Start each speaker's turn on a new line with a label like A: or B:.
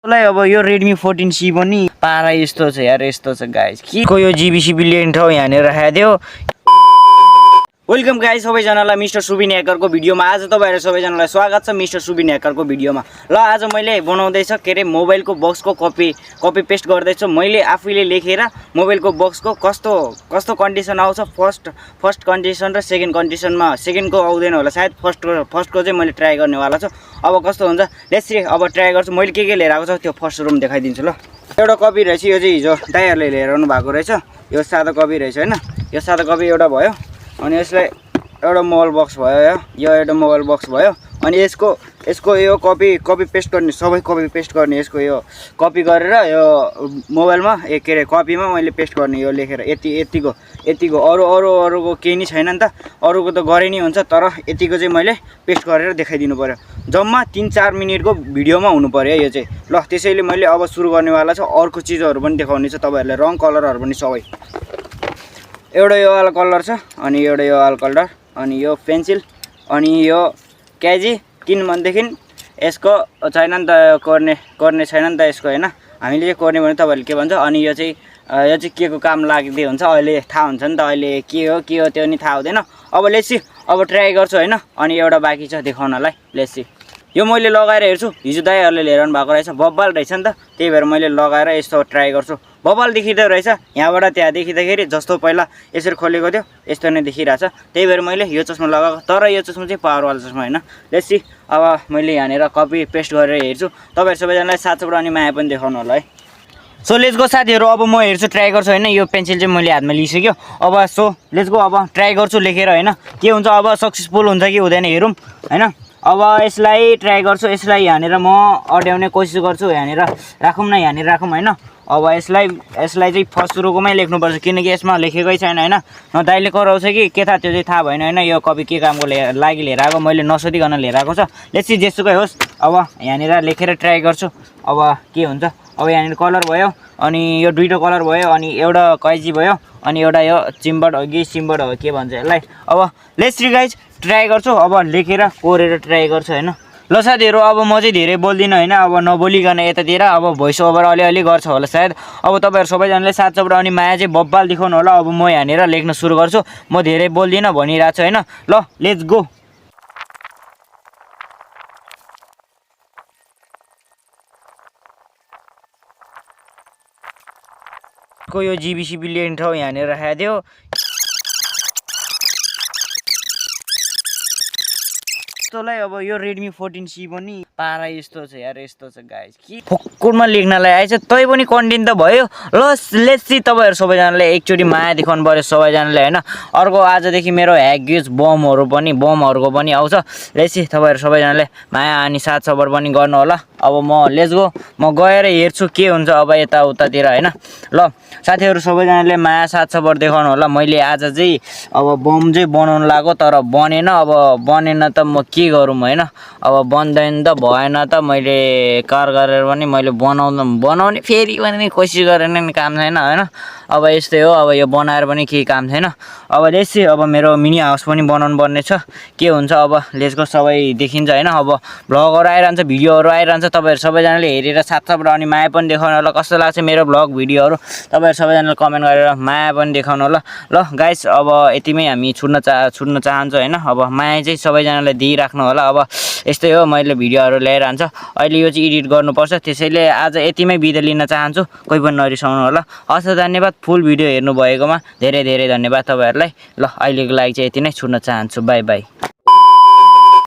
A: अब यो Redmi 14C पनि पारा यस्तो छ यार, यस्तो छ गाइस। के यो जिबी लिने ठाउँ यहाँनिर राखिदियो। वेलकम गाइस सबैजनालाई मिस्टर सुबिन ह्याकरको भिडियोमा आज तपाईहरु सबैजनालाई स्वागत छ मिस्टर सुबिन ह्याकरको भिडियोमा। ल आज मैले बनाउँदैछ के रे मोबाइलको बक्सको कपी पेस्ट गर्दैछु। मैले आफैले लेखेर मोबाइलको बक्सको कस्तो कन्डिसन आउँछ, फर्स्ट कन्डिसन र सेकेन्ड कन्डिसनमा सेकेन्डको आउँदैन होला सायद, फर्स्टको चाहिँ मैले ट्राई गर्नेवाला छु। अब कस्तो हुन्छ लेट्स सी, अब ट्राई गर्छु। मैले के लेर आएको छ त्यो फर्स्ट रुम देखाइदिन्छु। ल एउटा कपी रहेछ, यो चाहिँ हिजो दाइहरुले लिएर आउनु भएको रहेछ। यो सादा कपी रहेछ हैन, यो सादा कपी एउटा भयो। अनि यसलाई एउटा मोबाइल बक्स भयो, यो एउटा मोबाइल बक्स भयो। अनि यसको यो कपी पेस्ट गर्ने, सबै कपी पेस्ट गर्ने। यसको यो कपी गरेर यो मोबाइलमा के रे कपीमा मैले पेस्ट गर्ने, यो लेखेर यतिको अरूको केही नि छैन नि त, अरूको त गरे नि हुन्छ, तर यतिको चाहिँ मैले पेस्ट गरेर देखाइदिनु पर्यो। जम्मा 3-4 मिनेटको भिडियोमा हुनु पर्यो यो चाहिँ। ल त्यसैले मैले अब सुरु गर्नेवाला छ। अर्को चिजहरू पनि देखाउने छ तपाईहरुलाई, रङ कलरहरू पनि सबै। एउटा यो वाला कलर छ, अनि एउटा यो वाला कलर, अनि यो पेन्सिल, अनि यो क्याजी। किन भनेदेखि यसको छैन नि त, गर्ने छैन नि त यसको हैन। हामीले चाहिँ गर्ने भने तपाईहरुले के भन्छ। अनि यो चाहिँ के को काम लाग्दै हुन्छ अहिले थाहा हुन्छ नि त, अहिले के हो त्यो नि थाहा हुँदैन। अब लेट्स सी, अब ट्राई गर्छु हैन। अनि एउटा बाँकी छ देखाउनलाई, लेट्स सी। यो मैले लगाएर हेर्छु, हिजो दाइहरुले लिएर आउनु भएको रहेछ, बब्बाल रहेछ नि त, त्यही भएर मैले लगाएर यस्तो ट्राई गर्छु। बब्बाल देखिँदो रहेछ, यहाँबाट त्यहाँ देखिँदाखेरि जस्तो पहिला यसरी खोलेको थियो यस्तो नै देखिरहेछ। त्यही भएर मैले यो चस्मा लगाएको, तर यो चस्मा चाहिँ पावरवाला चस्मा हैन। लेट्स सी, अब मैले यहाँनिर कपी पेस्ट गरेर हेर्छु। तपाईहरु सबैजनालाई साथ साथ अनि माया पनि देखाउनु होला है। सो लेट्स गो साथीहरु, अब म हेर्छु, ट्राई गर्छु हैन। यो पेन्सिल चाहिँ मैले हातमा लिइसक्यो। अब सो लेट्स गो, अब ट्राई गर्छु लेखेर हैन, के हुन्छ अब सक्सेसफुल हुन्छ कि हुँदैन हेरौँ हैन। अब यसलाई ट्राई गर्छु, यसलाई यहाँनिर म अड्याउने कोसिस गर्छु। यहाँनिर राखौँ न, यहाँनिर राखौँ हैन। अब यसलाई चाहिँ फर्स्ट सुरुकोमै लेख्नुपर्छ, किनकि यसमा लेखेकै छैन हैन। न दाइले कराउँछ कि के थाहा, त्यो चाहिँ थाहा भएन हैन। यो कपी के कामको लागि लिएर आएको, मैले नसोधिकन लिएर आएको छ। लेट्स सी, जेसुकै होस्, अब यहाँनिर लेखेर ट्राई गर्छु। अब के हुन्छ। अब यहाँनिर कलर भयो, अनि यो दुईटा कलर भयो, अनि एउटा कैजी भयो, अनि एउटा यो चिम्बड हो कि सिम्बड हो के भन्छ यसलाई। अब लेट्स सी गाइज, ट्राई गर्छु। अब लेखेर कोरेर ट्राई गर्छु हैन। ल साथीहरु, अब म चाहिँ धेरै बोल्दिनँ हैन, अब नबोलिकन यतातिर अब भोइस ओभर अलिअलि गर्छ होला सायद। अब तपाईहरु सबैजनाले साथ साथ अनि माया चाहिँ बब्बाल देखाउनु होला। अब म यहाँनिर लेख्न सुरु गर्छु, म धेरै बोल्दिनँ भनिरहेको छु हैन। ल लेट्स गो। को यो जिबी लिने ठाउँ यहाँनिर राखिदियो। अब यो Redmi 14C पनि पारा यस्तो छ यार, यस्तो छ गाइस। के फुक्कुरमा लेख्नलाई आएछ, तै पनि कन्टेन्ट त भयो। ल लेट्स सी, तपाईहरु सबैजनाले एकचोटी माया देखाउनु पर्यो सबैजनाले हैन। अर्को आजदेखि मेरो ह्याक बमहरुको पनि आउँछ। लेट्स सी, तपाईहरु सबैजनाले माया अनि साथ सबर पनि गर्नु होला। अब म लेट्स गो, म गएर हेर्छु के हुन्छ अब यता उतातिर हैन। ल साथीहरु सबैजनाले माया साथ सबर देखाउनु होला। मैले आज चाहिँ अब बम चाहिँ बनाउन लाग्यो, तर बनेन। अब बनेन त म के गरौँ हैन। अब बन्दैन त भएन त, मैले कार गरेर पनि मैले बनाउने फेरि पनि कोसिस गरेर नि काम छैन हैन। अब यस्तै हो, अब यो बनाएर पनि केही काम छैन। अब लेट्स सी, अब मेरो मिनी हाउस पनि बनाउनु पर्ने छ, के हुन्छ अब लेट्स गो। सबै देखिन्छ हैन, अब भ्लगहरु आइरहन्छ, भिडियोहरु आइरहन्छ। तपाईहरु सबैजनाले हेरेर साथसाथ अनि माया पनि देखाउनु होला। कस्तो लाग्छ मेरो भ्लग भिडियोहरु, तपाईहरु सबैजनाले कमेन्ट गरेर माया पनि देखाउनु होला। ल गाइस, अब यतिमै हामी छुट्न चाहन्छु हैन। अब माया चाहिँ सबैजनाले दिइराख्नु होला। अब यस्तै हो, मैले भिडियोहरु ल्याइरहन्छ। अहिले यो चाहिँ एडिट गर्नुपर्छ, त्यसैले आज यतिमै बिदा लिन चाहन्छु। कोही पनि नरिसाउनु होला। हस्, धन्यवाद फुल भिडियो हेर्नु भएकोमा, धेरै धेरै धन्यवाद तपाईहरुलाई। ल अहिलेको लागि चाहिँ यति नै, छुट्न चाहन्छु। By by.